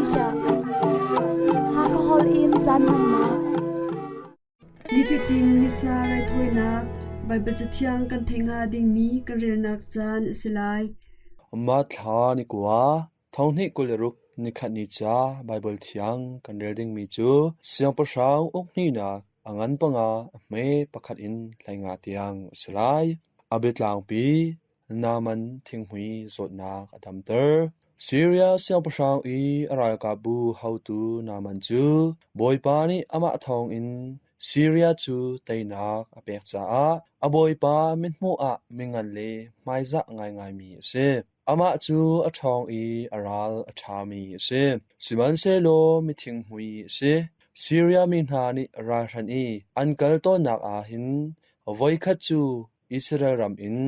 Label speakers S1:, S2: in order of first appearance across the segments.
S1: Malaysia. Hakha holh in caan hmannak.
S2: Nifatin Missa raithawinak Baibal Cathiang kan theih hnga dingmi kan relnak caan a si lai.
S3: Mah thla ni kua thonghnih 26 nikhat ni ca Baibal Thiang kan rel dingmi cu Siangpahrang uk hnihnak a ngan panga a hme pakhat in 15 tiang a si lai. A biatlangpi Naaman thinghmui zawtnak a damter. Siria siangpahrang i a ralkapbu haotu Naaman cu Bawipa nih amah thawngin Siria cu teinak a pek caah a bawipa mithmuh ah mingan le hmaizah ngaingaimi a si. Amah cu a ṭhawng i a ral a ṭhami a si. Sihmanhsehlaw mithinghmui a si. Siria mi hna nih ralhran i an kal tawnnak ah hin voikhat cu Israel ram in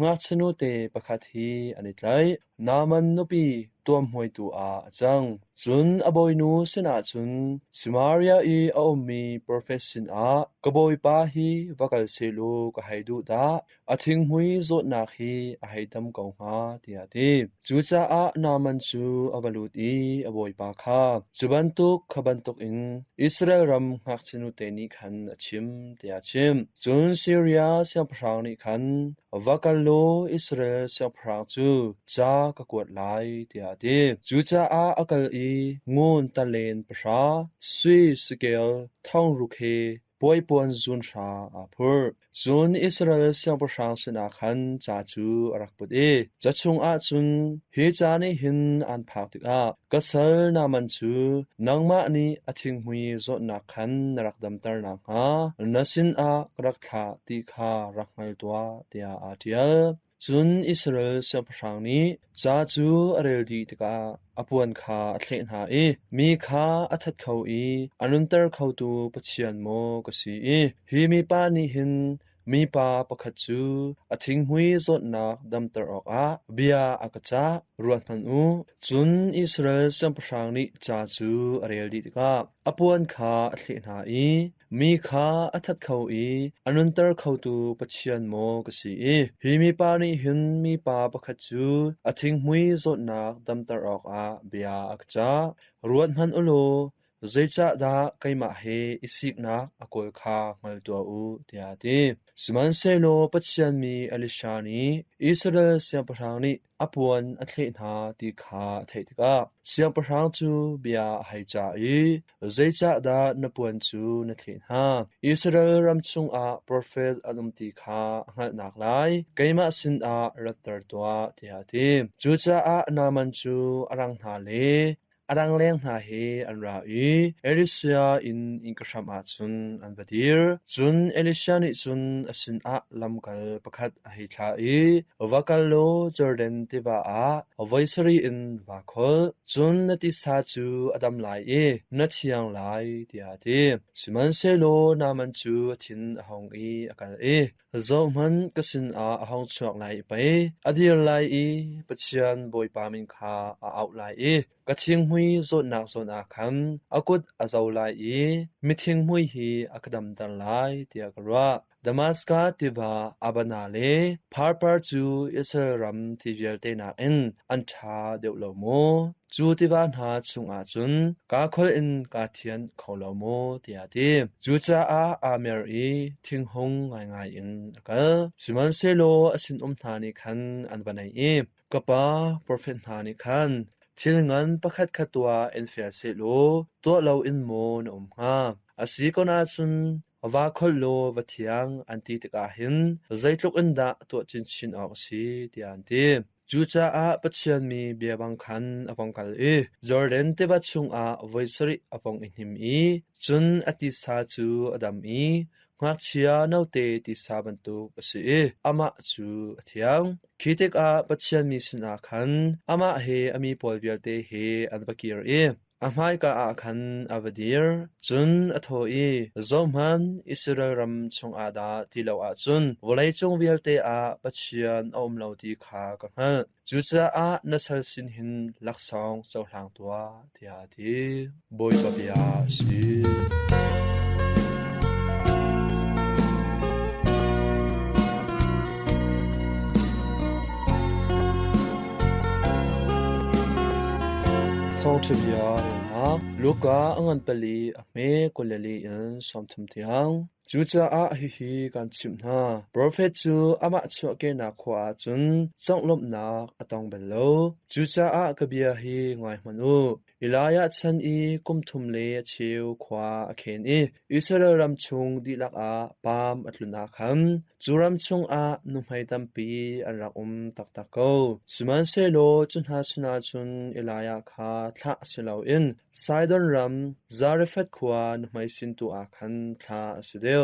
S3: ngakchia nute pakhat hi an i tlaih. Naaman nupi tuamhmuaitu ah a cang. Cun a bawinu sinah cun Samaria i a ummi profet sinah ka bawipa hi va kal sehlaw ka hei duh dah. A thinghmui zawtnak hi a hei dam ko hnga, tiah a ti. Cucaah Naaman cu a va lut i a bawipa kha, Cu bantuk kha bantukin Israel ram ngakchia nute nih khan a chim, tiah a chimh. Cun Siria siangpahrang nih khan, Va kal law Israel siangpahrang cu ca ka kuat lai, tiah a ti. Cucaah a kal i ngun talen pahra, sui sakel thong ruk he puaipuan zun hra aa phurh. Cun Israel siangpahrang sinah khan ca cu a rak put i ca chungah cun, Hi ca nih hin aan phak tikah ka sal Naaman cu nangmah nih a thinghmui zawtnak khan na rak damter nakhnga na sinah ka rak thlah ti kha rak hngal tuah, tiah aa ṭial. Cun Israel siangpahrang nih ca cu a rel dih tikah a puan kha a thleh hna i, Mi kha a that kho i a nunter khotu Pathian maw ka si i hi mipa nih hin mipa pakhat cu a thinghmui zawtnak damter awkah bia a ka cah, ruat hmanh u. Cun Israel siangpahrang nih ca cu a rel dih tikah a puan kha a thleh hna i, Mi kha a that kho i a nunter khotu Pathian maw ka si i hi mipa nih hin mipa pakhat cu a thinghmui zawtnak damter awkah bia a ka cah. Ruat hmanh u law, zeicahdah keimah he i siknak a kawl kha hngal tuah u, tiah a ti. Sihmanhsehlaw Pathian mi Elisha nih Israel siangpahrang nih a puan a thleh hna ti kha a theih tikah siangpahrang cu bia a hei cah i, Zeicahdah na puan cu na thleh hna? Israel ram chungah profet an um ti kha a hngalhnak lai keimah sinah ratter tuah, tiah a ti. Cucaah Naaman cu a rang hna le A rangleng hna he an ra i Elisha inn innka hram ah cun an va dir. Cun Elisha nih cun a sinah lamkal pakhat a hei thlah i, Va kal law Jordan tiva ah voi sarih in vaa kholh, cun na tisa cu a dam lai i na thiang lai, tiah a ti. Sihmanhsehlaw Naaman cu a thin a hung i a kal i Zohhmanh, ka sinah a hung chuak lai i pei a dir lai i Pathian Bawipa min kha a auh lai i ka thinghmui zawtnak zawn ah khan a kut a zo lai i mithinghmui hi a ka damter lai tiah ka ruah. Damaskas tiva Abana le Pharpar cu Israel ram ti vialte nakin an ṭha deuh lo maw? Cu tiva hna chungah cun kaa kholh in kaa thianh kho lo maw? tiah a ti. Cucaah aa mer i thinghung ngaingai in a kal. Sihmanhsehlaw a sinum hna nih khan an va naih i, Ka pa, profet hna nih khan thil ngan pakhatkhat tuah in fial sehlaw tuah loin maw na um hnga? A si ko ahcun vaa kholh law va thiang, an ti tikah hin zeitluk in dah tuah chinchin awk a si, tiah an ti. Cucaah Pathian mi bia bang khan a vung kal i Jordan tiva chungah voi sarih a vung i hnim i cun a tisa cu a dam i ngakchia note tisa bantuk a si i amah cu a thiang. Khi tikah Pathian mi sinah khan amah he a mi pawl vialte he an va kir i A hmaika ah khan a va dir, cun a thaw i, Zohhmanh, Israel ram chungah dah ti lo ahcun vawleicung vialte ah Pathian a um lo ti kha ka hngalh. Cucaah na sal sin hin laksawng cohlang tuah, tiah a ti. Bawipa bia a si. Thawngṭha bia relnak Luka a ngan pali a hme 24 in 30 tiang. Cucaah hihi kan chimh hna, profet cu amah chuahkehnak khua ah cun conglawmhnak a tong bal lo. Cucaah ka bia hi ngai hmanh u. Elijah chan i kum thum le a cheu khua a khen i Israel ram chung dihlak ah paam a tlun ah khan cu ram chungah nuhmei tampi an rak um taktak ko. Sihmanhsehlaw cu hna sinah cun Elijah kha thlah si loin Sidon ram Zarephath khua nuhmei sin tu ah khan thlah a si deuh.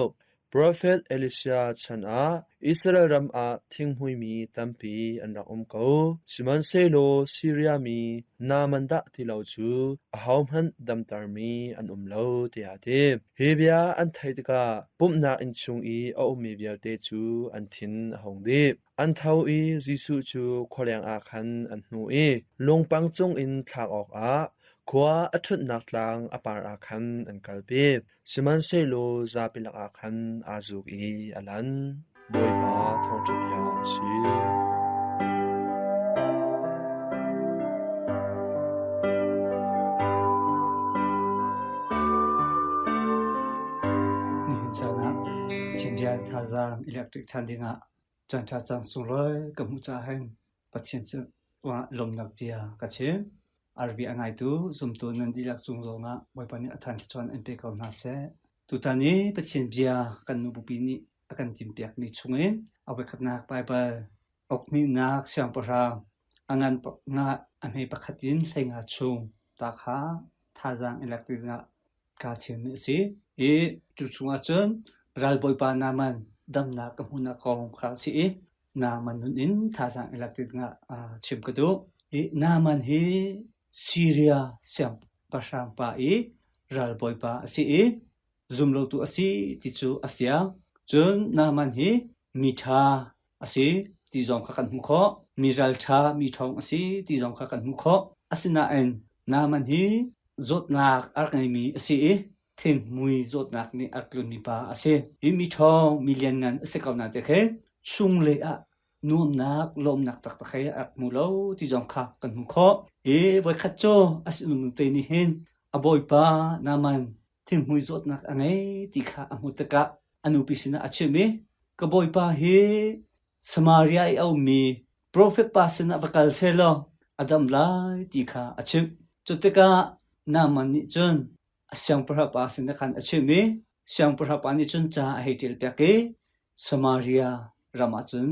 S3: Profet Elisha chan ah Israel ram ah thinghmuimi tampi an rak um ko. Sihmanhsehlaw Siria mi Naaman dah ti lo cu ahohmanh damtermi an um lo tiah a ti. Hi bia an theih tikah pumhnak inn chung i a ummi vialte cu an thin a hung dih. An tho i Jesuh cu khualeng ah khan an hnuh i lungpang cungin thlak awkah khua a ṭhutnak tlang a par ah khan an kalpi. Sihmanhsehlaw zapi lakah khan aa zuk i a lan. Bawipa thawngṭha bia a si.
S4: Nihin caan ah Chindia thazaang electric ṭhan dingah Caanṭha caan sunglawi ka hmuh caah hin Pathian cungah lawmhnak bia ka chim. Arvi a ngaitu zumtu nan dihlak cung zongah Bawipa nih a than thluachuah in pe ko hna seh. Tutan i Pathian bia kan nu bupi nih a kan timhpiakmi chungin a voikhatnak Baibal ukhnihnak siangpahrang a ngan nga a hme pakhat in 15 chung ta kha thazaang i lak dingah kaa thimmi a si i cu chungah cun ralbawipa Naaman damnak ka hmuhnak kong kha a si i Naaman nun in thazaang i lak dingah chim ka duh. I Naaman hi Siria siangpahrang pa i ralbawipa a si i zumlotu a si ti cu a fiang. Cun Naaman hi mi ṭha a si ti zong kha kan hmuh khawh. Mi ralṭha, mi ṭhawng a si ti zong kha kan hmuh khawh. Asinain Naaman hi zawtnak a rak ngeimi a si i thinghmui zawtnak nih a rak tlunmi pa a si. Hi mi ṭhawng, mi lianngan a si ko nain te khi chunglei ah nuamnak, lawmnak taktak he a rak hmu lo ti zong kha kan hmuh khawh. Hi voikhat cu a sinum te nih hin a bawipa Naaman thinghmui zawtnak a ngei ti kha a hmuh tikah a nupi sinah a chimh i ka bawipa hi Samaria i a ummi profet pa sinah va kal sehlaw a dam lai ti kha a chimh. Cu tikah Naaman nih cun a siangpahrang pa sinah khan a chimh i siangpahrang pa nih cun ca a hei ṭialpiak i Samaria ram ah cun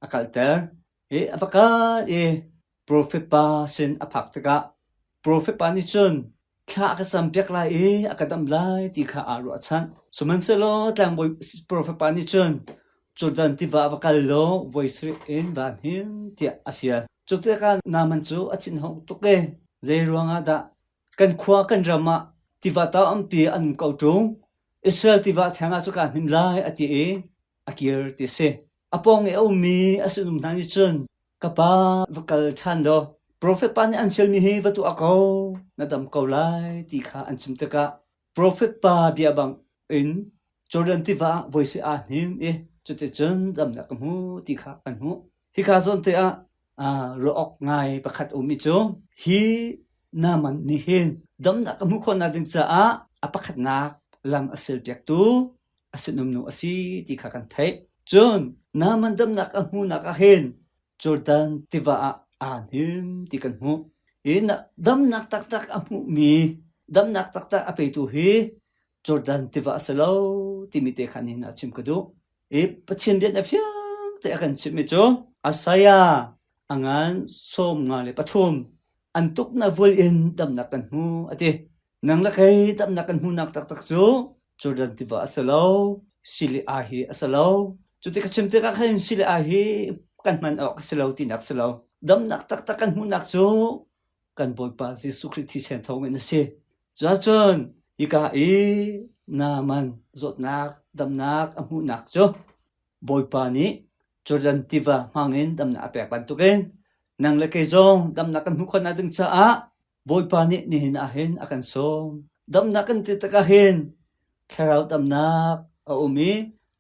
S4: a kalter. I a va kal i Profet pa sin a phak tikah profet pa nih cun thla a ka campiak lai i a ka damh lai ti kha aa ruahchan. Sihmanhsehlaw tlangbawi profet pa nih cun Jordan tiva ah va kal law voi sarih in vaa hnim tiah a fial. Cu tikah Naaman cu a thinhung tuk i zei ruangah dah kan khua kan ram ah tiva tampi an um ko ṭung, Israel tiva theng ah cu kaa hnim lai a ti i a kir ti a si. A pawng i a ummi a sinum hna nih cun Ka pa, va kal ṭhan law profet pa nih an fialmi hi va tuah ko, na dam ko lai ti kha an chim tikah profet pa bia bang in Jordan tiva ah voi si aa hnim i cuticun damnak ka hmu ti kha kan hmuh. Hika zawn te ah ruah awk ngai pakhat a ummi cu hi Naaman nih hin damnak ka hmuh khawhnak ding caah a pakhatnak lam a selpiaktu a sinumnu a si ti kha kan theih. Cun Naaman damnak a hmuhnak ah hin Jordan tiva ah aa hnim ti kan hmuh. Hi damnak taktak a hmuhmi, damnak taktak a petu hi Jordan tiva a si lo timi te kha nihin ah chim ka duh. I Pathian rian a fiang te a kan chimhmi cu Isaiah a ngan 53 an tuknak vul in damnak kan hmu a ti. Nang le kei damnak kan hmuhnak taktak cu Jordan tiva a si lo, sili aa hi a si lo. Cuti ka chim tikah khin sili aa hi kan hman awk a si lo tinak si lo. Damnak taktak kan hmuhnak cu kan Bawipa Jesuh Khrih thisen thawngin a si. Cuahcun hika i Naaman zawtnak damnak a hmuhnak cu Bawipa nih Jordan tiva hmangin damnak a pek bantukin nang le kei zong damnak kan hmuh khawhnak ding caah Bawipa nih nihin ah hin a kan sawm. Damnak kan ti tikah hin thlarau damnak a um i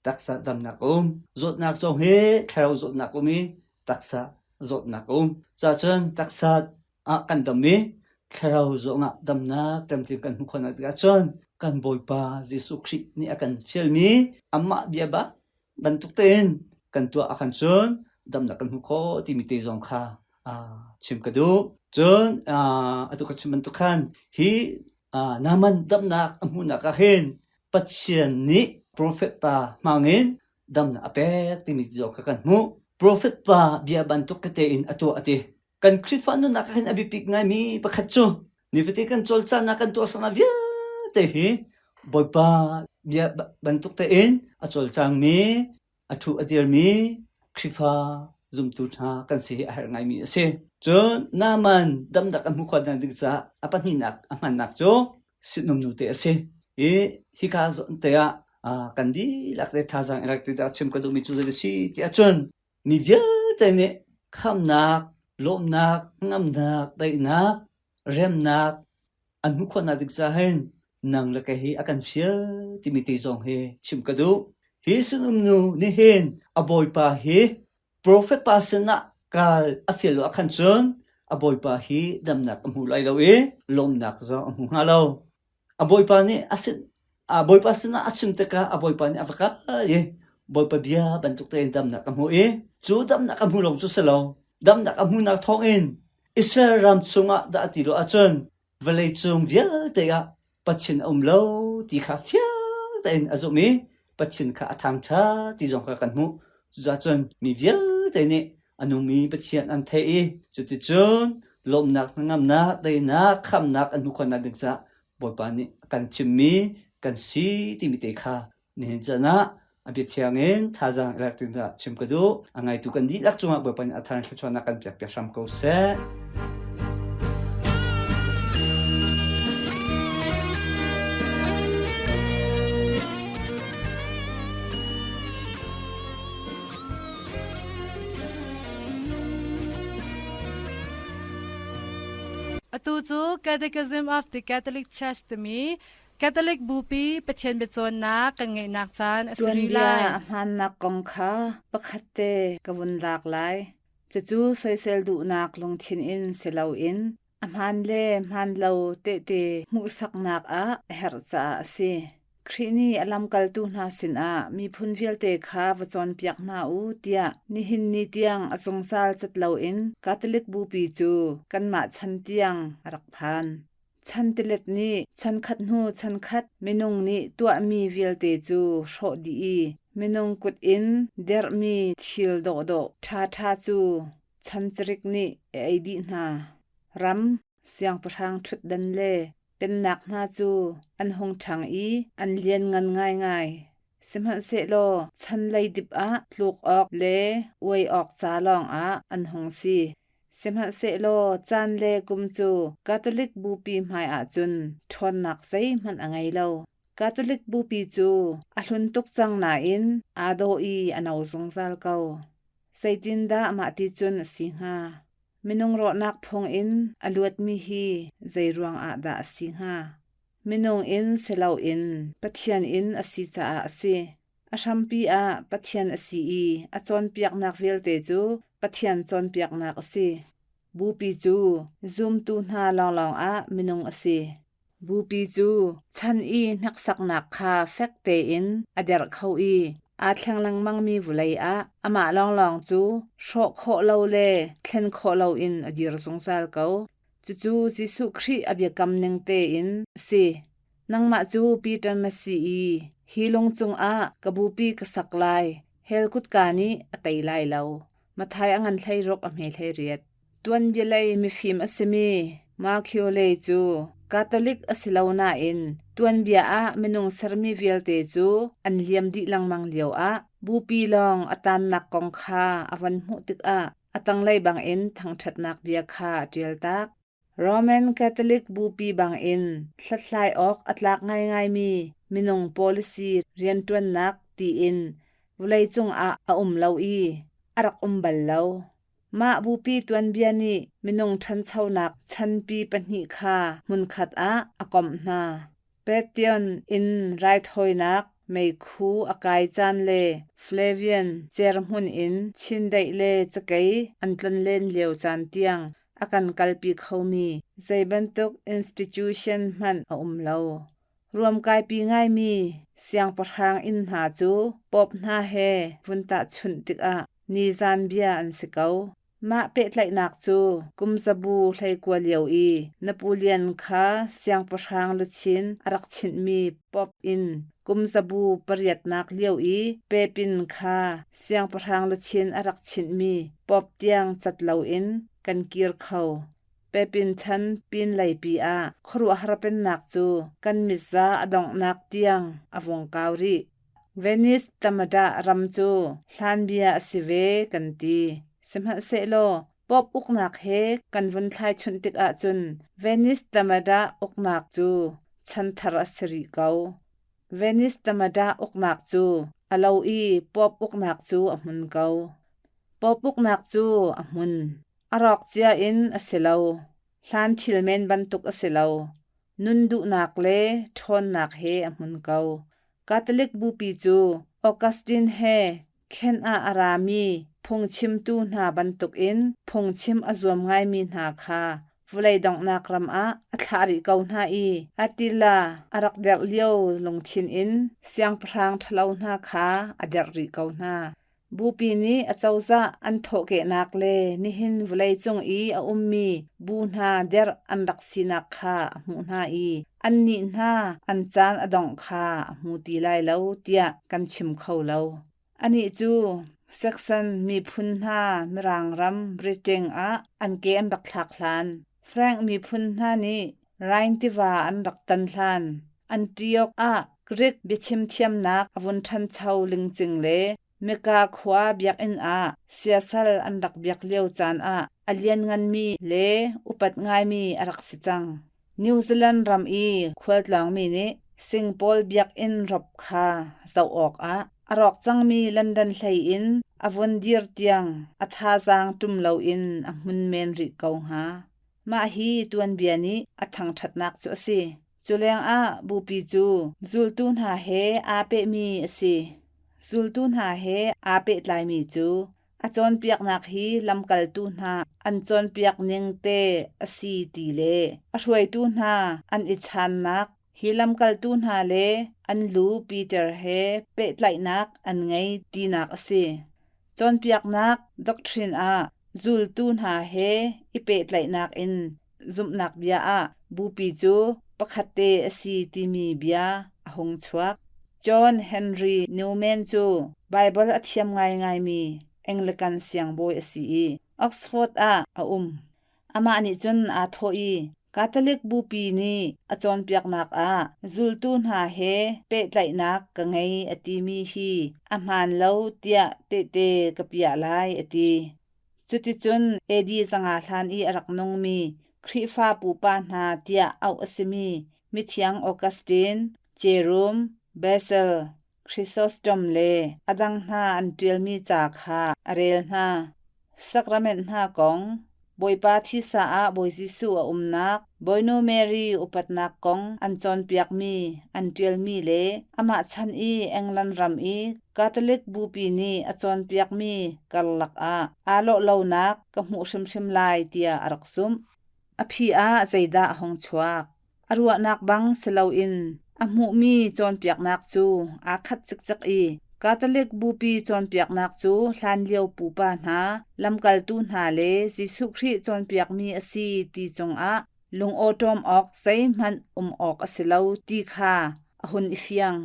S4: taksa damnak a um. Zawtnak zong hi thlarau zawtnak a um i taksa zawtnak a um. Cacun taksa ah kan dam i Thlarau zongah damnak tlamtling kan hmuh khawhnak tikah cun kan Bawipa Jesuh Khrih nih a kan fialmi amah bia bantuk tein kan tuah ahkhan cun damnak kan hmu khawh timi te zong kha chim ka duh. Cun atu ka chim bantuk khan hi Naaman damnak a hmuhnak ah hin Pathian nih profet pa hmangin damnak a pek timi zong kha kan hmuh. Profet pa bia bantuk tete in a tuah a ti. Kan Khrihfa nunnak ah hin a biapit ngaimi pakhat cu nifate kan cawlcanghnak kan tuahsernak vialte hi Bawipa bia bantuk tein a cawlcangmi, a ṭhu a dirmi Khrihfa zumtu hna kan si hi a herh ngaimi a si. Cun Naaman damnak a hmuh khawh ding caah a pahnihnak a hmannak cu sinum nute a si. I hika zawn te ah kan dihlak te thazaang i rak ti dah chim ka duhmi cu zei a si ti ahcun mi vialte nih khamnak, lawmhnak, hnangamnak, daihnak, remnak an hmuh khawhnak ding caah hin nang le kei hi a kan fial timi te zong hi chim ka duh. Hi sinum nu nih hin a bawipa hi profet pa sinah kal a fial lo ahkhan cun a bawipa hi damnak a hmu lai lo i lawmnak zong a hmu hnga lo. A bawipa nih a sin a bawipa sinah a chim tikah a bawipa nih a va kal i bawipa bia bantuk tein damnak a hmu i cu damnak a hmu lawng cu si lo damnak a hmuhnak thawngin Israel ram chungah dah a ti lo ahcun vawleicung vialte ah Pathian a um lo ti kha fiang tein a zumh i Pathian kha a thangṭhat ti zong kha kan hmuh. Cucaah cun mi vialte nih a nungmi Pathian an theih i cuticun lawmhnak, hnangamnak, daihnak, khamhnak an hmuh khawhnak ding caah Bawipa nih a kan thimmi kan si timi te kha nihin caan ah a bia thiang in thazaang i lak ding chim ka duh. A ngaitu kan dihlak cungah Bawipa nih a thar in thluachuahnak kan pek piak hram ko seh.
S5: Atu cu Catechism of the Catholic Church timi Catholic Bupi Pathian biacawnnak kan ngeihnak caan a si rih
S6: Tuanbia
S5: lai.
S6: a hmaannak kong kha pakhat te ka vun lak lai. Cucu soisel duhnak lungthin in si loin a hmaan le hmaanlo tehte hmuhsaknak ah a herh caah a si. Khrih nih a lamkaltu hna sinah miphun vialte kha va cawnpiak hna u tiah nihin ni tiang a zungzal cat loin Catholic Bupi cu kanmah chan tiang a rak phan. Chantilet nih chankhat hnu chankhat minung nih tuahmi vialte cu hrawh dih i minung kut in derhmi thil dawhdawh ṭhaṭha cu chancarik nih a ei dih hna. Ram, siangpahrang ṭhutdan le pennak hna cu an hung ṭhang i an lianngan ngaingai. Sihmanhsehlaw chan leidip ah tluk awk le uai awk ca lawngah an hung si. Sihmanhsehlaw caan le kum cu Catholic Bupi hmaiah cun ṭhawnnak zeihmanh a ngei lo. Catholic Bupi cu a hlun tuk cang nain aa dawh i a no zungzal ko. Zeitindah mahti cun a si hnga? Minung rawhnak phung in a luatmi hi zeiruang ah dah a si hnga? Minung in si loin Pathian in a si caah a si. A hrampi ah Pathian a si i a cawnpiaknak vialte cu Pathian cawnpiaknak a si. Bupi cu zumtu hna lawnglawng ah minung a si. Bupi cu chan i hneksaknak kha fek tein a derh kho i aa thleng lengmangmi vawlei ah amah lawnglawng cu hrawh khawh lo le thlen khawh loin a dir zungzal ko. Cucu Jesuh Khrih a biakam ning tein a si. Nangmah cu Peter na si i hi lung cungah ka bupi ka sak lai, hell kutka nih a tei lai lo. Matthai a ngan 16 a hme 18. Tuanbialei mifim a simi Machiavelli cu Catholic a si lo nain tuanbia ah minung sermi vialte cu an liam dih lengmang lioah bupi lawng a taannak kong kha a von hmuh tikah a tanglei bangin thangṭhatnak bia kha a ṭialtak. Roman Catholic Bupi bangin hlathlai awk a tlak ngaingaimi minung policy rianṭuannak tiin vawleicung ah a um lo i a rak um bal lo. Mah bupi tuanbia nih minung ṭhanchonak chanpi pahnih kha hmunkhat ah a komh hna. Pantheon in raithawinak meikhu a kai caan le Flavian cerhmun in chindeih le cakei an tlonlen lio caan tiang. a kan kalpi khomi zei bantuk institution hmanh a um lo. Ruamkaipi ngaimi siangpahrang inn hna cu Pope hna he vun tahchunh tikah nizan bia an si ko. Mah pehtlaihnak cu kumzabu 19 lio i Napoleon kha siangpahrang luchin a rak chinhmi Pope in kumzabu pariatnak lio i Pepin kha siangpahrang luchin a rak chinhmi Pope tiang cat loin kan kir kho. Pepin chan pinleipi ah khuaruahhar pennak cu kan mitza a donghnak tiang a vung kau rih. Venice tamadah ram cu hlanbia a si ve kan ti. Sihmanhsehlaw Pope uknak he kan vun thlaichunh tik ahcun Venice tamadah uknak cu chanthar a si rih ko. Venice tamadah uknak cu a lo i Pope uknak cu a hmun ko. Pope uknak cu a hmun. A rawk cia in a si lo. Hlan thil men bantuk a si lo. Nun duhnak le ṭhawnnak he a hmun ko. Catholic bupi cu Augustine he khen ah a rami phungchimtu hna bantukin phungchim a zuam ngaimi hna kha vawlei donghnak ram ah a thlah rih ko hna i Attila a rak derh lio lungthin in siangpahrang ṭhalo hna kha a derh rih ko hna. Bupi nih acozah an thawhkehnak le nihin vawleicung i a ummi bu hna derh an rak sinak kha a hmuh hna i annih hna an caan a dongh kha a hmu ti lai lo tiah kan chim kho lo. Anih cu Saxon miphun hna Mirang ram Britain ah an ke an rak thlak hlan, Frank miphun hna nih Rhine tiva an rak tan hlan, Antioch ah Greek biachim thiamnak a vun ṭhancho lingcing le Mecca khua biakinn ah siasal an rak biak lio caan ah a liannganmi le upat ngaimi a rak si cang. New Zealand ram i khualtlawngmi nih Singpaul biakinn rop kha zoh awkah a rawk cangmi London hlei in a vun dir tiang a thazaang ṭum loin a hmun men rih ko hnga. Mah hi tuanbia nih a thangṭhatnak cu a si. Cu lengah bupi cu zultu hna he aa pehmi a si. Zultu hna he aa pehtlaimi cu a cawnpiaknak hi lamkaltu hna an cawnpiak ning te a si ti le a hruaitu hna an i channak hi lamkaltu hna le an lu Peter he pehtlaihnak an ngei tinak a si. Cawnpiaknak doctrine ah zultu hna he i pehtlaihnak in zumhnak bia ah bupi cu pakhatte a si timi bia a hung chuak. John Henry Newman cu Baibal a thiam ngaingaimi Anglican siangbawi a si i Oxford ah a um. Amah nih cun aa thawh i Catholic bupi nih a cawnpiaknak ah zultu hna he pehtlaihnak ka ngei a timi hi a hmaan lo tiah tehte ka piah lai a ti. Cuticun AD 500 hlan i a rak nungmi Khrihfa pupa hna tiah auh a simi mithiang Augustine, Jerome, Basil, Chrysostom le a dang hna an ṭialmi ca kha a rel hna. Sacrament hna kong, Bawipa thisa ah Bawi Jesuh a umnak, Bawinu Mary upatnak kong an cawnpiakmi, an ṭialmi le amah chan i England ram i Catholic Bupi nih a cawnpiakmi karlak ah aa lawh lonak ka hmuh hrimhrim lai tiah a rak zumh. A phi ah zeidah a hung chuak? A ruahnak bang si loin a hmuhmi cawnpiaknak cu aa khat cikcek i Catholic Bupi cawnpiaknak cu hlanlio pupa hna, lamkaltu hna le Jesuh Khrih cawnpiakmi a si ti cungah lungawṭawm awk zeihmanh um awk a si lo ti kha a hun i fiang.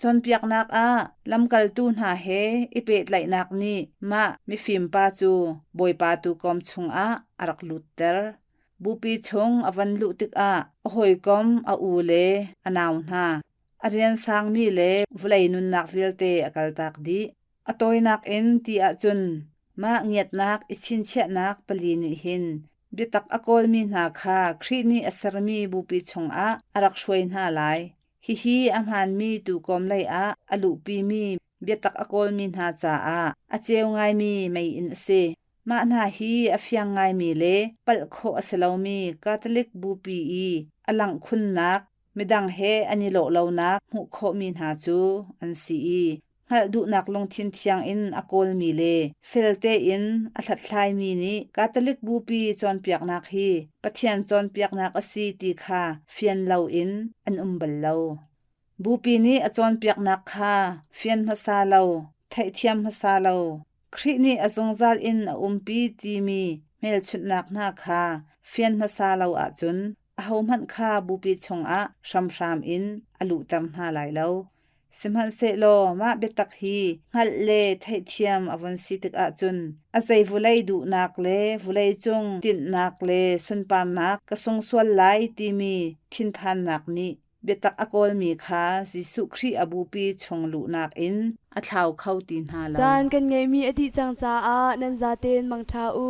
S6: Cawnpiaknak ah lamkaltu hna he i pehtlaihnak nih mah mifimpa cu Bawipa tuukawm chungah a rak lutter. Bupi chung a van luh tikah a hawikom, a u le a nau hna, a rian sangmi le vawlei nunnak vialte a kaltak dih. A tawinak in ti ahcun mah ngiatnak i chinchiahnak pali nih hin biatak a kawlmi hna kha Khrih nih a sermi bupi chungah a rak hruai hna lai. Hihi a hmaanmi tuukawm lei ah a luhpimi biatak a kawlmi hna caah a ceu ngaimi meiinn a si. Mah hna hi a fiang ngaimi le palh khawh a si lomi Catholic Bupi i a langh khunnak, midang he an i lawh lonak hmuh khawhmi hna cu an si i. Hngalh duhnak lungthin thiang in a kawlmi le fel tein a hlathlaimi nih Catholic Bupi cawnpiaknak hi Pathian cawnpiaknak a si ti kha fian loin an um bal lo. Bupi nih a cawnpiaknak kha fian hmasa lo, theihthiam hmasa lo, Khrih nih a zungzal in a umpi timi hmelchunhnak hna kha fian hmasa lo ahcun ahohmanh kha bupi chungah hramhram in a luhter hna lai lo. Sihmanhsehlaw mah biatak hi hngalh le theihthiam a vun si tikah cun a zei vulei duhnak le vuleicung tinhnak le sunparnak ka sung sual lai timi thinphannak nih biatak a kawlmi kha Jesuh Khrih a bupi chung luhnak in a thlau kho ti hna lo.
S2: Caan kan ngeihmi a dih cang caah nan zaten mangṭha u.